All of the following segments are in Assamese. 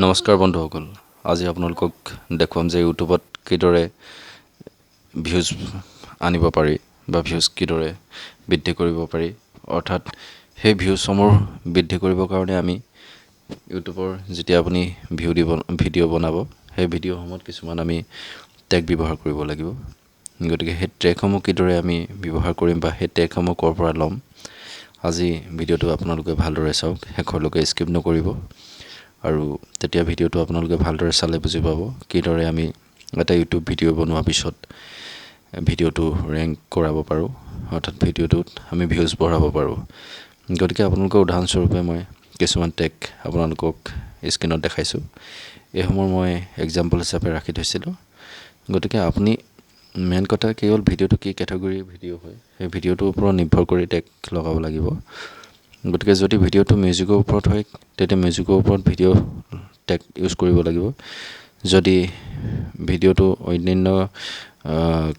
নমস্কাৰ বন্ধুসকল, আজি আপোনালোকক দেখুৱাম যে ইউটিউবত কিদৰে ভিউজ আনিব পাৰি বা ভিউজ কিদৰে বৃদ্ধি কৰিব পাৰি। অৰ্থাৎ সেই ভিউজসমূহ বৃদ্ধি কৰিবৰ কাৰণে আমি ইউটিউবৰ যেতিয়া আপুনি ভিউ দিব, ভিডিঅ' বনাব, সেই ভিডিঅ'সমূহত কিছুমান আমি টেগ ব্যৱহাৰ কৰিব লাগিব। গতিকে সেই টেগসমূহ কিদৰে আমি ব্যৱহাৰ কৰিম বা সেই টেগসমূহ ক'ৰ পৰা ল'ম, আজি ভিডিঅ'টো আপোনালোকে ভালদৰে চাওক, শেষলৈকে স্কিপ নকৰিব। আৰু তেতিয়া ভিডিঅ'টো আপোনালোকে ভালদৰে চালে বুজি পাব কিদৰে আমি এটা ইউটিউব ভিডিঅ' বনোৱাৰ পিছত ভিডিঅ'টো ৰেংক কৰাব পাৰোঁ, অৰ্থাৎ ভিডিঅ'টোত আমি ভিউজ বঢ়াব পাৰোঁ। গতিকে আপোনালোকৰ উদাহৰণস্বৰূপে মই কিছুমান টেগ আপোনালোকক স্ক্ৰীণত দেখাইছোঁ। এইসমূহ মই এক্সাম্পল হিচাপে ৰাখি থৈছিলোঁ। গতিকে আপুনি মেইন কথা কি হ'ল, ভিডিঅ'টো কি কেটেগৰীৰ ভিডিঅ' হয়, সেই ভিডিঅ'টোৰ ওপৰত নিৰ্ভৰ কৰি টেগ লগাব লাগিব। গতিকে যদি ভিডিঅ'টো মিউজিকৰ ওপৰত হয়, তেতিয়া মিউজিকৰ ওপৰত ভিডিঅ' টেগ ইউজ কৰিব লাগিব। যদি ভিডিঅ'টো অন্যান্য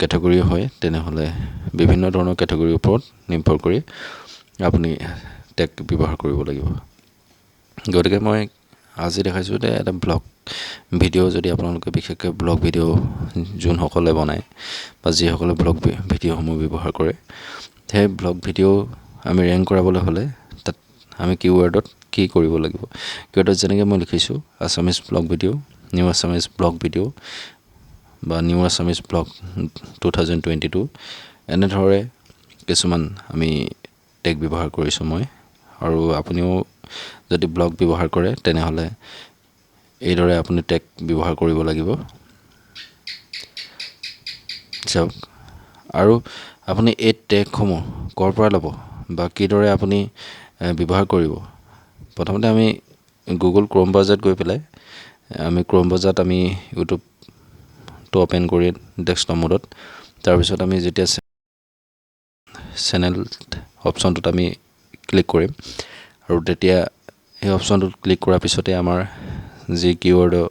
কেটেগৰী হয়, তেনেহ'লে বিভিন্ন ধৰণৰ কেটেগৰীৰ ওপৰত নিৰ্ভৰ কৰি আপুনি টেগ ব্যৱহাৰ কৰিব লাগিব। গতিকে মই আজি দেখাইছোঁ যে এটা ব্লগ ভিডিঅ' যদি আপোনালোকে, বিশেষকৈ ব্লগ ভিডিঅ' যোনসকলে বনায় বা যিসকলে ব্লগ ভিডিঅ'সমূহ ব্যৱহাৰ কৰে, সেই ব্লগ ভিডিঅ' আমি ৰেংক কৰাবলৈ হ'লে তাত আমি কিৱৰ্ডত কি কৰিব লাগিব? কিৱৰ্ডত যেনেকৈ মই লিখিছোঁ Assamese vlog video, new Assamese vlog video বা new Assamese vlog 2022, এনেদৰে কিছুমান আমি টেগ ব্যৱহাৰ কৰিছোঁ মই। আৰু আপুনিও যদি ব্লগ ব্যৱহাৰ কৰে, তেনেহ'লে এইদৰে আপুনি টেগ ব্যৱহাৰ কৰিব লাগিব। চাওক, আৰু আপুনি এই টেগসমূহ ক'ৰ পৰা ল'ব বা কিদৰে আপুনি ব্যৱহাৰ কৰিব? প্ৰথমতে আমি গুগল ক্ৰ'ম ব্ৰাউজাৰত গৈ পেলাই, আমি ক্ৰ'ম ব্ৰাউজাৰত আমি ইউটিউবটো অ'পেন কৰি ডেস্কটপ মোডত, তাৰপিছত আমি যেতিয়া চেনেল অপশ্যনটোত আমি ক্লিক কৰিম আৰু তেতিয়া সেই অপশ্যনটোত ক্লিক কৰাৰ পিছতে আমাৰ যি কিৱৰ্ডৰ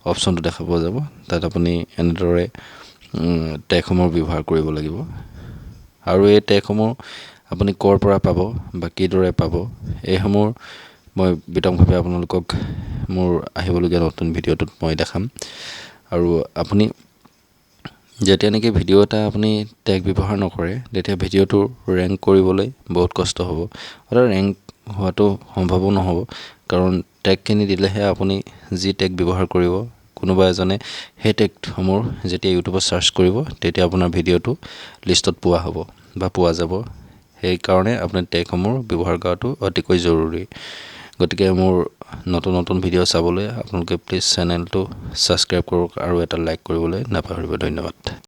অপশ্যনটো দেখা পোৱা যাব, তাত আপুনি এনেদৰে টেগসমূহ ব্যৱহাৰ কৰিব লাগিব। আৰু এই টেগসমূহ আপুনি ক'ৰ পৰা পাব বা কিদৰে পাব, এইসমূহ মই বিতংভাৱে আপোনালোকক মোৰ আহিবলগীয়া নতুন ভিডিঅ'টোত মই দেখাম। আৰু আপুনি যেতিয়া নেকি ভিডিঅ' এটা আপুনি টেগ ব্যৱহাৰ নকৰে, তেতিয়া ভিডিঅ'টো ৰেংক কৰিবলৈ বহুত কষ্ট হ'ব, অৰ্থাৎ ৰেংক হোৱাটো সম্ভৱো নহ'ব। কাৰণ টেগখিনি দিলেহে আপুনি যি টেগ ব্যৱহাৰ কৰিব, কোনোবা এজনে সেই টেগসমূহ যেতিয়া ইউটিউবত চাৰ্চ কৰিব, তেতিয়া আপোনাৰ ভিডিঅ'টো লিষ্টত পোৱা হ'ব বা পোৱা যাব। সেইকাৰণে আপুনি টেগসমূহ ব্যৱহাৰ কৰাটো অতিকৈ জৰুৰী। গতিকে মোৰ নতুন নতুন ভিডিঅ' চাবলৈ আপোনালোকে প্লিজ চেনেলটো ছাবস্ক্ৰাইব কৰক আৰু এটা লাইক কৰিবলৈ নাপাহৰিব। ধন্যবাদ।